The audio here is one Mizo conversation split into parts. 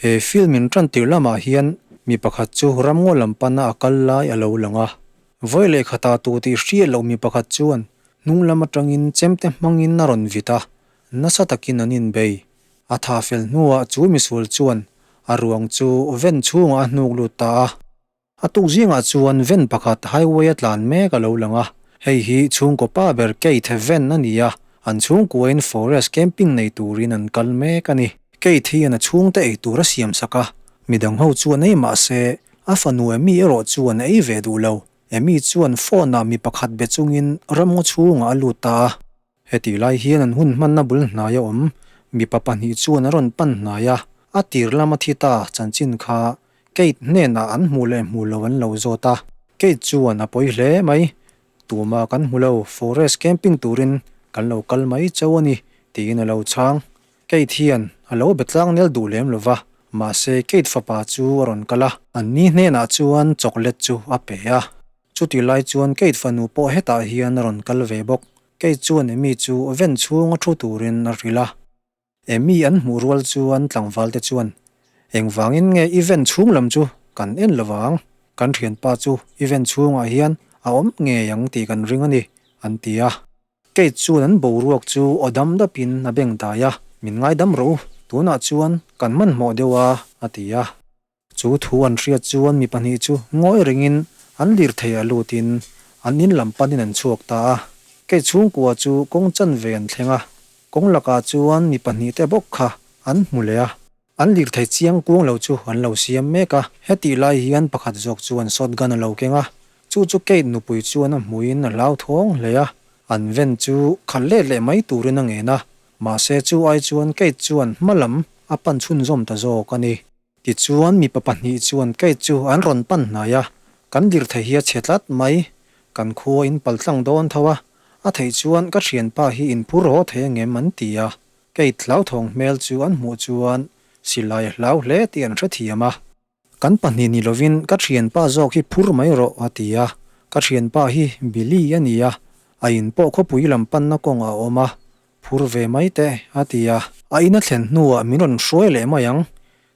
He film in tan tir lamah hian mi pakhat chu ramngaw lam pana a kal lai a lo lang a. Vawi leh khatah tu tih hriat loh mi pakhat chuan hnung lam atangin chemte hmangin a rawn vit a, nasa takin an inbei. A tha fel hnuah chu misual chuan a ruang chu ven chhungah a hnuk lut ta a. A tuk zingah chuan ven pakhat highway a tlan mek a lo lang a, hei hi chhungkaw pa ber Keith ven a ni a, an chhungkuain forest camping nei turin an kal mek a ni. Keith hian a chhungte ei tur a siam sak a, midang ho chuan ei mah se a fanu Amy erawh chuan a ei ve duh lo. Amy chuan phone ah mi pakhat be chungin ramngaw chhungah a lut ta a. Hetih lai hian an hun hmanna bul hnai a awm. Mipa pahnih chuan a rawn pan hnai a, a tir lama thi ta chanchin kha Kate hnenah an hmuh leh hmuh lo an lo zawt a. Kate chuan a pawi hle mai, Tumah kan hmu lo, forest camping turin kan lo kal mai chauh a ni, tiin a lo chhang. Kate hian a lo be tlang nel duh lem lo va, mahse Kate fapa chu a rawn kal a. An ni hnenah chuan chocolate chu a pe a. Chutih lai chuan Kate fanu pawh hetah hian a rawn kal ve bawk. Kei chuan Amy chu ven chhunga thu turin a hrilh a. Amy an hmuh rual chuan tlangvalte chuan, Engvangin nge i ven chhung lam chu kan en lo vang? Kan thianpa chu i ven chhungah hian a awm ngei ang tih kan ring a ni, an ti a. Kate chuan an boruak chu aw dam dapin a beng dai a, Min ngaidam rawh u, tunah chuan kan hmanhmawh deuh a, a ti a. Chu thu an hriat chuan mi pahnih chu ngawi rengin an lirthei a lutin an in lam panin an chhuak ta a. Kei chhungkua chu kawng chanve an thleng a, kawng lakah chuan mi pahnih te bawk kha an hmu leh a. An lirthei chiang kuang lo chu an lo siam mek a, hetih lai hian pakhat zawk chuan shotgun a lo keng a, chu chu Kate nupui chuan a hmuin a hlauthawng hle a, an ven chu khalh let leh mai turin a ngen a, mahse chu ai chuan Kate chuan hma lam a pan chhunzawm ta zawk a ni. Tichuan mipa pahnih chuan Kate chu an rawn pan hnai a, Kan lirthei hi a chhe tlat mai, kan khua in pal tlang dawn tho a, a theih chuan ka thianpa hi in phur haw thei angem an ti a. Kate hlauthawng hmel chu an hmuh chuan silai a hlau hle tih an hrethiam a. Kan pahnih ni lovin ka thianpa zawk hi phur mai rawh a ti a, ka thianpa hi Billy a ni a, a in pawh khawpui lam panna kawng a awm a, Phur ve mai teh, a ti a. A ina thlen hnuah min rawn hruai leh mai ang.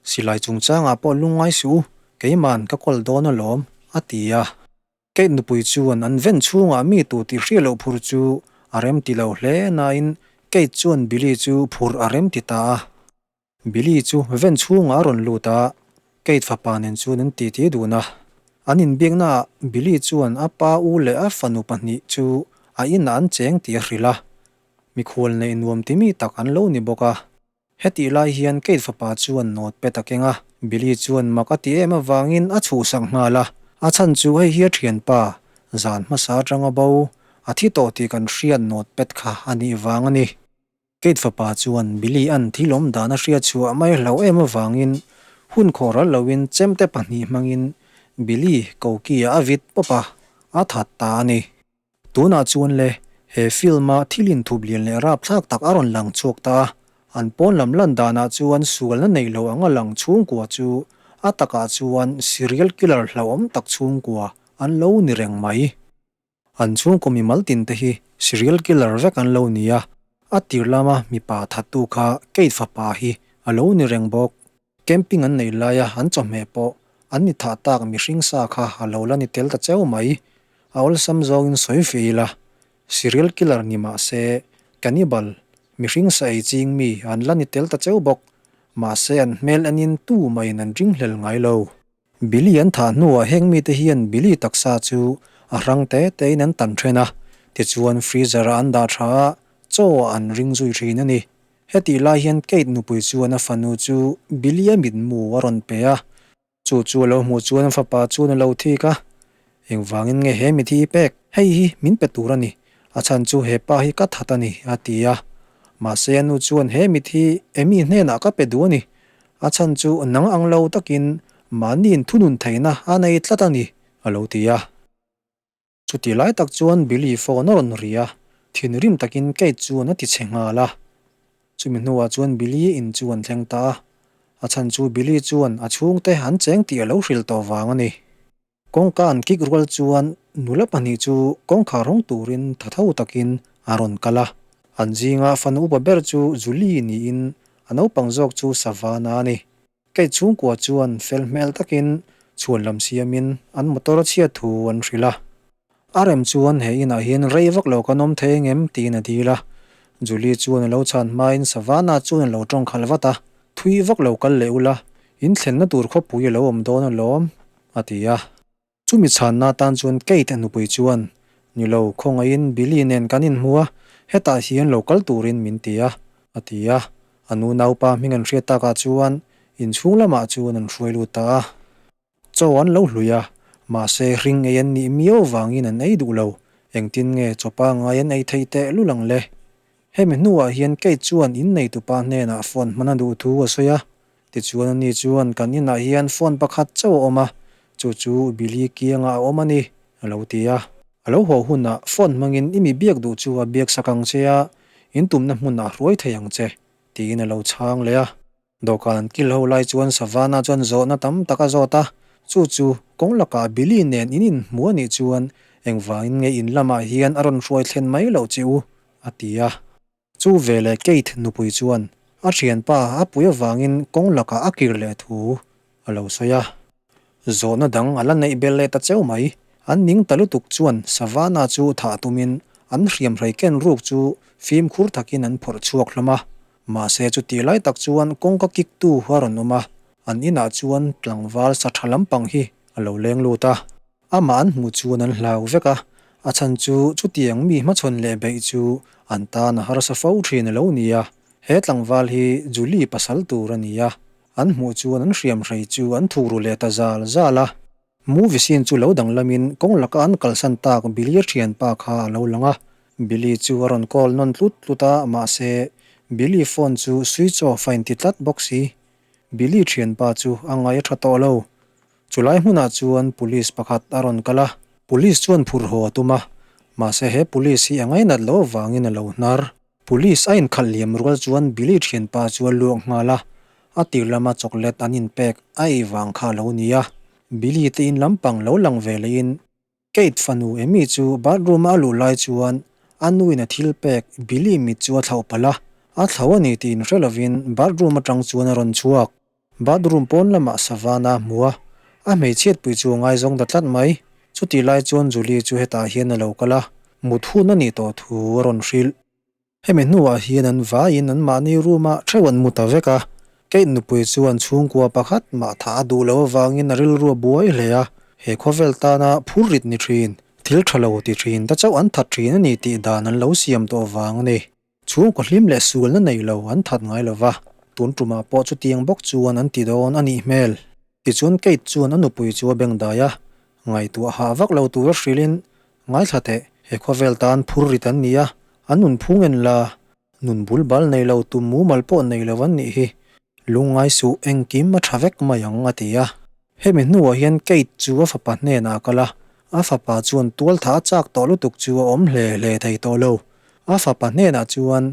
Silai chungchangah pawh lungngai suh u, keima'n ka kawl dawn alawm, a ti a. Kate nupui chuan an ven chhungah mi tu tih hriat loh phur chu a rem ti lo hle nain Kate chuan Billy chu phur a rem ti ta a. Billy chu ven chhungah a rawn lut a, Kate fapa nen chuan an titi dun a. An inbiaknaah Billy chuan a pa u leh a fanu pahnih chu a inah an cheng tih a hrilh a, mikhual neih nuam ti mi tak an lo ni bawk a. Hetih lai hian Kate fapa chuan nawt pet a keng a, Billy chuan mak a ti em avangin a chhuhsak nghal a, a chhan chu hei hi a thianpa, zan hmasa atanga bo, a thi tawh tih kan hriat nawt pet kha a nih vang a ni. Kate fapa chuan Billy an thil awm dan a hriat chhuah mai hlau em avangin hun khawh ral loin chemte pahnih hmangin Billy koki ah a vit pawp a, a that ta a ni. Tunah chuan le, he film a thil inthup lian leh rapthlak tak a rawn lang chhuak ta a, an pawn lam lan danah chuan sualna neih loh anga lang chhungkua chu a takah chuan serial killer hlauhawm tak chhungkua an lo ni reng mai. An chhungkaw mimal tin te hi serial killer vek an lo ni a, a tir lama mipa thattu kha Kate fapa hi a lo ni reng bawk. Camping an neih laia an chawhmeh pawh an ni thah tak mihring sa kha a lo la ni tel ta cheu mai. A awlsam zawngin sawi ve ila, serial killer ni mah se cannibal mihring sa ei ching mi an la ni tel ta cheu bawk. Mahse an hmel enin tu mahin an ringhlel ngai lo. Billy an thah hnuah heng mite hian Billy taksa chu a hrang te tein an tan then a, tichuan freezer ah an dah tha a, chaw ah an ring zui thin a ni. Hetih lai hian Kate nupui chuan a fanu chu Billy a mitmu a rawn pe a, chu chu a lo hmuh chuan a fapa chuan a lo thik a, Engvangin nge he mit hi i pek? Hei hi min pe tur a ni, a chhan chu he pa hi ka that a ni, a ti a. Mahse a nu chuan he mit hi Amy hnenah ka pe duh a ni, A chhan chu nang ang lo takin mahniin thunun theihna a nei tlat a ni, a lo ti a. Chuti lai tak chuan Billy phone a rawn ri a, thinrim takin Kate chuan a ti chhe nghal a. Chumi hnuah chuan Billy in chu an thleng ta a, a chhan chu Billy chuan a chhungte an cheng tih a lo hrilh tawh vang a ni. Kawngka an kik rual chuan nula pahnih chu kawngkhar hawng turin tha tho takin a rawn kal a. An zinga fanu upa ber chu Julie niin a naupang zawk chu Savannah a ni. Kate chhungkua chuan fel hmel takin chhuanlam siamin an motor a chhiat thu an hrilh a. A rem chuan he inah hian rei vak lo kan awm thei engem tiin a dil a. Julie chuan a lo chhan hmain Savannah chuan a lo tawng khalh vat a, Thui vak lo kal leh ula, in thlenna tur khawpui a lo awm dawn alawm, a ti a. Chumi chhanna atan chuan Kate a nupui chuan, Ni lo, khawngaihin Billy nen kan inhmu a, hetah hian lo kal turin min ti a, a ti a. A nu naupa hming an hriat takah chuan inchhung lamah chuan an hruai lut ta a. Chaw an lo hlui a, mahse hring ei an nih miau vangin an ei duh lo. Engtin nge chaw pangngai an ei theih teh lul ang le? Hemi hnuah hian Kate chuan inneitupa hnenah phone hman a duh thu a sawi a. Tichuan ani chuan kan inah hian phone pakhat chauh a awm a, chu chu Billy kiangah a awm a ni, a lo ti a. A lo haw hunah phone hmangin i mi biak duh chu a biak sak ang che a, in tumna hmunah a hruai thei ang che, tiin a lo chhang leh a. Dawhkan an kil ho lai chuan Savannah chuan zawhna tam tak a zawt a, chu chu kawng lakah Billy nen in inhmu a nih chuan engvangin nge in lamah hian a rawn hruai thlen mai loh che u? a ti a. Chu veleh Kate nupui chuan a thianpa a pui avangin kawng lakah a kir leh thu a lo sawi a. Zawhna dang a la neih belh leh ta cheu mai. An ning ta lutuk chuan Savannah chu thah tumin an hriamhrei ken ruk chu fimkhur takin an phawrh chhuak hlawm a. Mahse chutih lai tak chuan kawngka kik tu a rawn awm a, an inah chuan tlangval sa tha lampang hi a lo leng lut a. Amah an hmuh chuan an hlau vek a, a chhan chu chutiang mi hmachhawn leh beih chu an tan a harsa fo thin a lo ni a. He tlangval hi Julie pasal tur a ni a, An hmuh chuan an hriamhrei chu an thuk ru leh ta zal zal a. Movie scene chu lo danglamin kawng laka an kalsan tak Billy-a thianpa kha a lo lang a. Billy chu a rawn call nawn tlut tlut a, mahse Billy phone chu switch off a inti tlat bawk si. Billy thianpa chu a ngaih a tha tawh lo. Chulai hmunah chuan police pakhat a rawn kal a. Police chuan phur haw a tum a, mahse he police hi a ngainat loh avangin a lo hnar. Police a inkhalh liam rual chuan Billy thianpa chu a luak nghal a, a tir lama chocolate an inpek a ei vang kha a lo ni a. Billy te in lampang lo lang ve lehin Kate fanu Amy chu bathroom a a luh lai chuan a nuin a thil pek Billy mit chu a thlauh palh a, a thlauh a ni tih inhre lovin bathroom atang chuan a rawn chhuak. Bathroom pawn lamah Savannah a hmu a, a hmeichhiatpui chu a ngaizawng ta tlat mai. Chutih lai chuan Julie chu hetah hian a lo kal a, mut hun a nih tawh thu a rawn hrilh. Hemi hnuah hian an vaiin anmahni room-ah theuh an mu ta vek a, Kate nupui chuan chhungkua pakhat mah thah a duh loh avangin a rilru a buai hle a, he khawvel tana phur rit ni thin, thil tha lo ti thin ta chauh an that thin a ni tih dan an lo siam tawh vang a ni. Chhungkaw hlim leh sualna nei lo an that ngai lo va, tun tumah pawh chutiang bawk chuan an ti dawn a nih hmel. Tichuan Kate chuan a nupui chu a beng dai a, ngaihtuah hah vak lo tura hrilhin, Ngaithla teh, he khawvel tan phur rit an ni a, an nun phung en la, nun bul bal nei lo tum mumal pawh nei lo an nih hi. Lungngai suh engkim a tha vek mai ang a ti a. Hemi hnuah hian Kate chu a fapa hnenah a kal a, a fapa chuan tualtha a chak tawh lutuk chu a awm hle hle thei tawh lo. A fapa hnenah chuan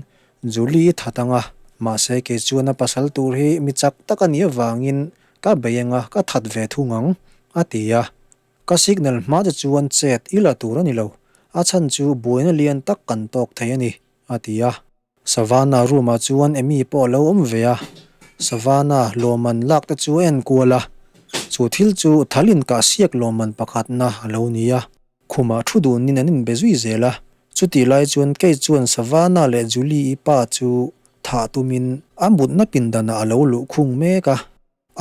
Julie i that ang a, mahse kei chuan a pasal tur hi mi chak tak a nih avangin ka bei anga ka that ve thung ang, a ti a. Ka signal hma te chuan chet i la tur a ni lo, a chhan chu buaina lian tak kan tawk thei a ni, a ti a. Savannah room ah chuan Amy pawh a lo awm ve a, Savannah lawmman lak te chu a en kual a, chu thil chu thal inkah siak lawmman pakhatna a lo ni a, khumah thu dunin an inbe zui zel a, chutih lai chuan Kate chuan Savannah leh Julie-i pa chu thah tumin a mutna pindanah a lo luh khung mek a.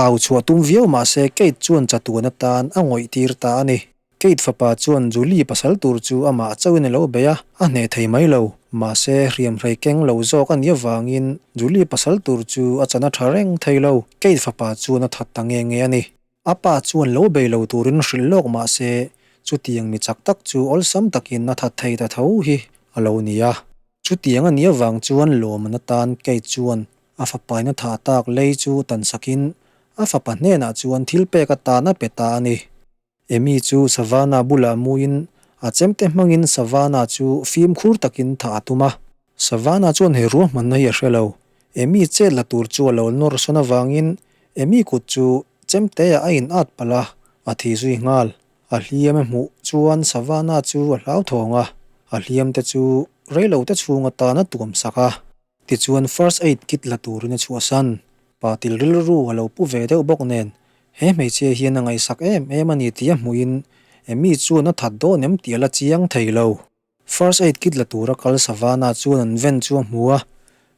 Au chhuah tum viau mah se Kate chuan chatuan atan a ngawih tir ta a ni. Kate fapa chuan Julie pasal tur chu amah chauhin a lo bei a, a hneh thei mai lo. Mahse, hriamhrei keng lo zawk a nih avangin Julie pasal tur chu a chan a tha reng thei lo. Kate fapa chuan a that ta nge nge a ni. A pa chuan lo bei lo turin hrilh lawk mah se, chutiang mi chak tak chu awlsam takin a that thei ta tho hi a lo ni a. Chutiang a nih avang chuan lawmman atan Kate chuan a fapaina tha tak lei chu tan sakin a fapa hnenah chuan thil pek atan a pe ta a ni. Amy chu Savannah bulah muin a chemte hmangin Savannah chu fimkhur takin thah a tum a. Savannah chuan he ruahmanna hi a hre lo. Amy chet la tur chu a lo nawr sawn avangin Amy kut chu chemteah a in at palh a, a thi zui nghal. A hliam a hmuh chuan Savannah chu a hlauthawng a, a hliamte chu reilote chhung atan a tuam sak a. Tichuan first aid kit la turin a chhuahsan. Pa til rilru a lo pu ve deuh bawk nen, he hmeichhia hian a ngaihsak em em a ni tih a hmuhin Amy chuan a that dawn em tih a la chiang thei lo. First aid kit la tura kal Savannah chuan an van chu a hmu a,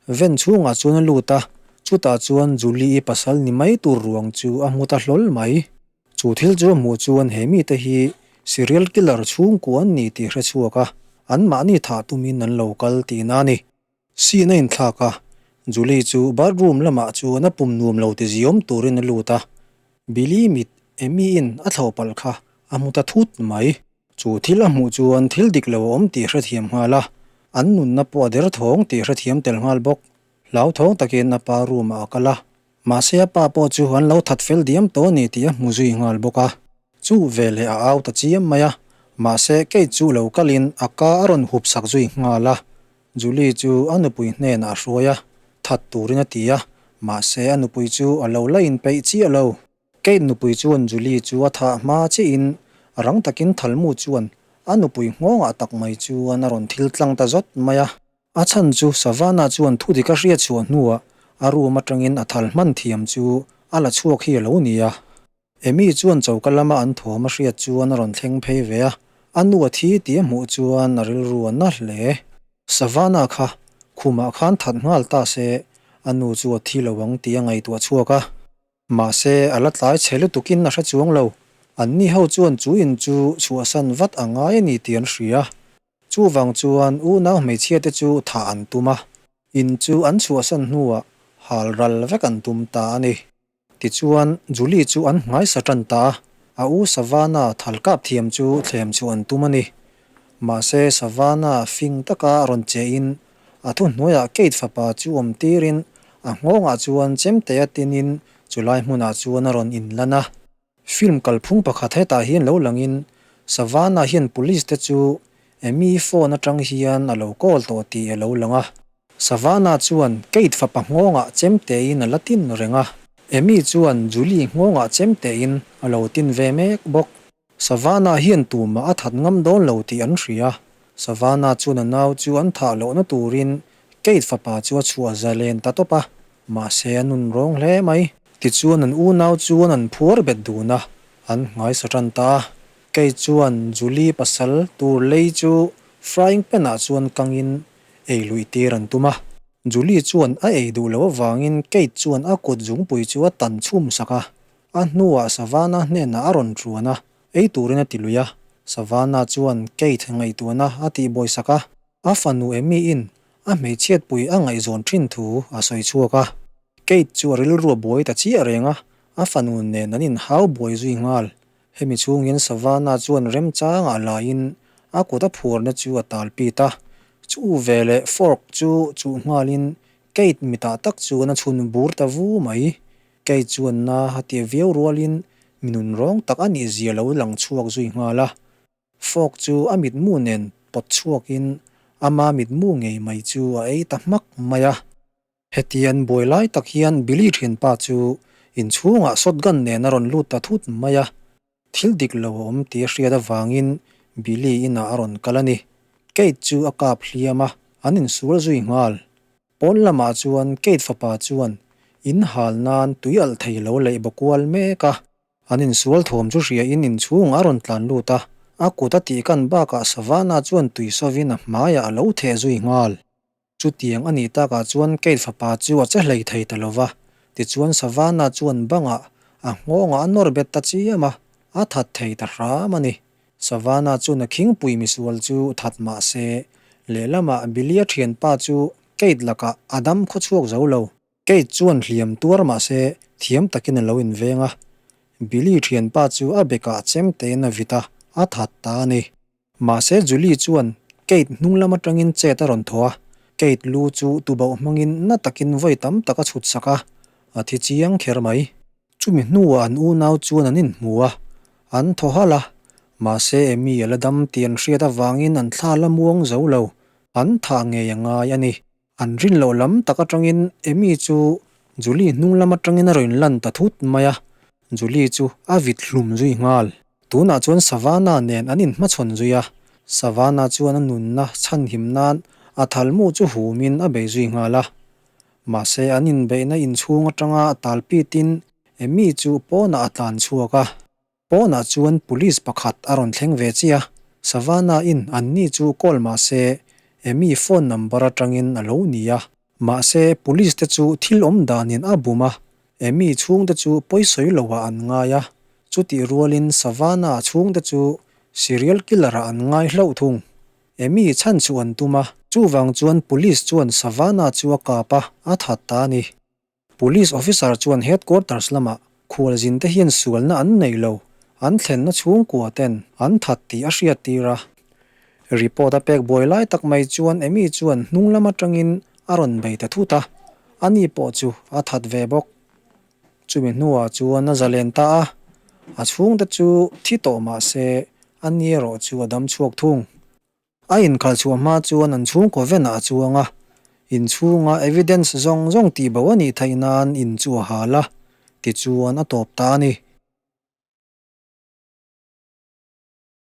van chhungah chuan a lut a, chutah chuan Julie-i pasal ni mai tur ruang chu a hmu ta hlawl mai. Chu thil chu a hmuh chuan he mite hi serial killer chhungkua an ni tih hre chhuak a, anmahni thah tumin an lo kal tihna a ni. Scene a inthlak a, Julie chu bathroom lamah chuan a pum nuam lo ti ziawm turin a lut a, Billy mit Amy-in a thlauh palh kha a hmu ta thut mai. Chu thil a hmuh chuan thil dik lo a awm tih hrethiam nghal a, an nunna pawh a derthawng tih hrethiam tel nghal bawk. Hlauthawng takin a pa room ah a kal a, mahse a pa pawh chu an lo that fel diam tawh a ni tih a hmu zui nghal bawk a. Chu veleh a au ta chiam mai a, mahse Kate chu lo kalin a ka a rawn hup sak zui nghal a. Julie chu a nupui hnenah a hruai a, that turin a ti a, mahse a nupui chu a lo la inpeih chiah lo. Kate nupui chuan Julie chu a thah hma chiahin rang takin Thalmu chuan a nupui nghawngah tak mai chuan a rawn thil tlang ta zawt mai a. A chhan chu Savannah chuan thu dik a hriat chhuah hnuah a room atangin a thal hman thiam chu a la chhuak hi a lo ni a. Amy chuan choka lama an thawm a hriat chuan a rawn thleng phei ve a, a nu a thi tih a hmuh chuan a rilru a na hle. Savannah kha khumah khan that nghal ta se a nu chu a thi lo ang tih a ngaihtuah chhuak a. Mahse, a la tlai chhe lutukin a hre chuang lo. Anni ho chuan chu in chu chhuahsan vat a ngai a ni tih an hria. Chuvang chuan unau hmeichhiate chu thah an tum a, in chu an chhuahsan hnuah hal ral vek an tum ta a ni. Tichuan, Julie chu an nghaisa tan ta a, a u Savannah thal kap thiam chu thlem chu an tum a ni. Mahse, Savannah fing taka rawn chein A thuhnuaiah Kate fapa chu awm tirin a nghawngah chuan chemtea tinin chulai hmunah chuan a rawn inlan a. Film kalphung pakhat hetah hian lo langin Savannah hian police te chu Amy phone atang hian a lo call tawh tih a lo lang a. Savannah chuan Kate fapa nghawngah chemtein a la tin reng a. Amy chuan Julie nghawngah chemtein a lo tin ve mek bawk. Savannah hian tumah a that ngam dawn lo tih an hria. Savannah chuan a nau chu an thah lohna turin Kate fapa chu a chhuah zalen ta tawp a, mahse a nun rawng hle mai. Tichuan an unau chuan an phuar bet dun a, an nghaisa tan ta a. Kate chuan Julie pasal tur lei chu frying pan ah chuan kangin ei luih tir an tum a. Julie chuan a ei duh loh avangin Kate chuan a kut zungpui chu a tan chhum sak a, A hnuah Savannah hnenah a rawn ṭuan a, ei turin a ti lui a. Savannah chuan Kate ngaihtuahna a tihbuai sak a, a fanu Amy-in a hmeichhiatpui a ngaihzawn ṭhin thu a sawi chhuak a. Kate chu a rilru a buai ta chiah reng a, a fanu nen an inhau buai zui nghal. Hemi chhungin Savannah chuan remchangah laiin a kut a phuarna chu a tal pit a, chu veleh fork chu chuh nghalin Kate mitah tak chuan a chhun bur ta vu mai. Kei chuan na a tia viau rualin mi nun rawng tak a nih zia lo lang chhuak zui nghal a. Fork chu a mitmu nen pawt chhuakin ama mitmu ngei mai chu a ei ta hmak mai a. Hetian buai lai tak hian Billy thianpa chu inchhungah shotgun nen a rawn lut ta thut mai a. Thil dik lo a awm tih a hriat avangin Billy inah a rawn kal a ni. Kate chu a kap hliam a, an insual zui nghal. Pawn lamah chuan Kate fapa chuan in hal nan tui alh thei lo leih baw kual mek a. An insual thawm chu hriain inchhungah a rawn tlan lut a, a kut a tihkan bakah Savannah chuan tui sovin a hmaiah a lo theh zui nghal. Chutiang a nih takah chuan Kate fapa chu a che hlei thei ta lo va, tichuan Savannah chuan bangah a nghawngah a nawr bet ta chiam a, a that thei ta hram a ni. Savannah chuan a khingpui misual chu that mah se, lehlamah Billy-a thianpa chu Kate lakah a dam khawchhuak zo lo. Kate chuan hliam tuar mah se thiam takin a lo inveng a, Billy thianpa chu a bekah chemtein a vit a, a that ta a ni. Mahse Julie chuan Kate hnung lam atangin chet a rawn thaw a, Kate lu chu tubauh hmangin na takin vawi tam tak a chhut sak a, a thi chiang kher mai. Chumi hnuah an unau chuan an inhmu a, an thaw halh a, mahse Amy a la dam tih an hriat avangin an thla la muang zo lo, an thah ngei a ngai a ni. An rin loh lam tak atangin Amy chu Julie hnung lam atangin a rawn inlan ta thut mai a, Julie chu a vit hlum zui nghal. Tunah chuan Savannah nen an inhmachhawn zui a, Savannah chuan a nunna chhanhim nan a thalmu chu humin a bei zui nghal a. Mahse an inbeihna inchhung atanga tal pitin Amy chu pawnah a tlan chhuak a. Pawnah chuan police pakhat a rawn thleng ve chiah a, Savannah-in anni chu call mah se Amy phone number atangin a lo ni a. Mahse police te chu thil awm danin a bum a, Amy chhungte chu pawisawi loah an ngai a, chutih rualin Savannah chhungte chu serial killer-ah an ngai hlauh thung. Amy chhan chu an tum a, chuvang chuan police chuan Savannah chu a kap a, a that ta a ni. Police officer chuan headquarters lamah khualzin te hian sualna an nei lo, an thlenna chhungkua ten an that tih a hriattir a. Report a pek buai lai tak mai chuan Amy chuan hnung lam atangin a rawn bei ta thut a, ani pawh chu a that ve bawk. Chumi hnuah chuan a zalen ta a, a chhungte chu thi tawh mah se ani erawh chu a dam chhuak thung. A inkhalh chhuah hma chuan an chhungkaw venah a chuang a, inchhunga evidence zawng zawng tihbo a nih theih nan in chu a hal a, tichuan a tawp ta a ni.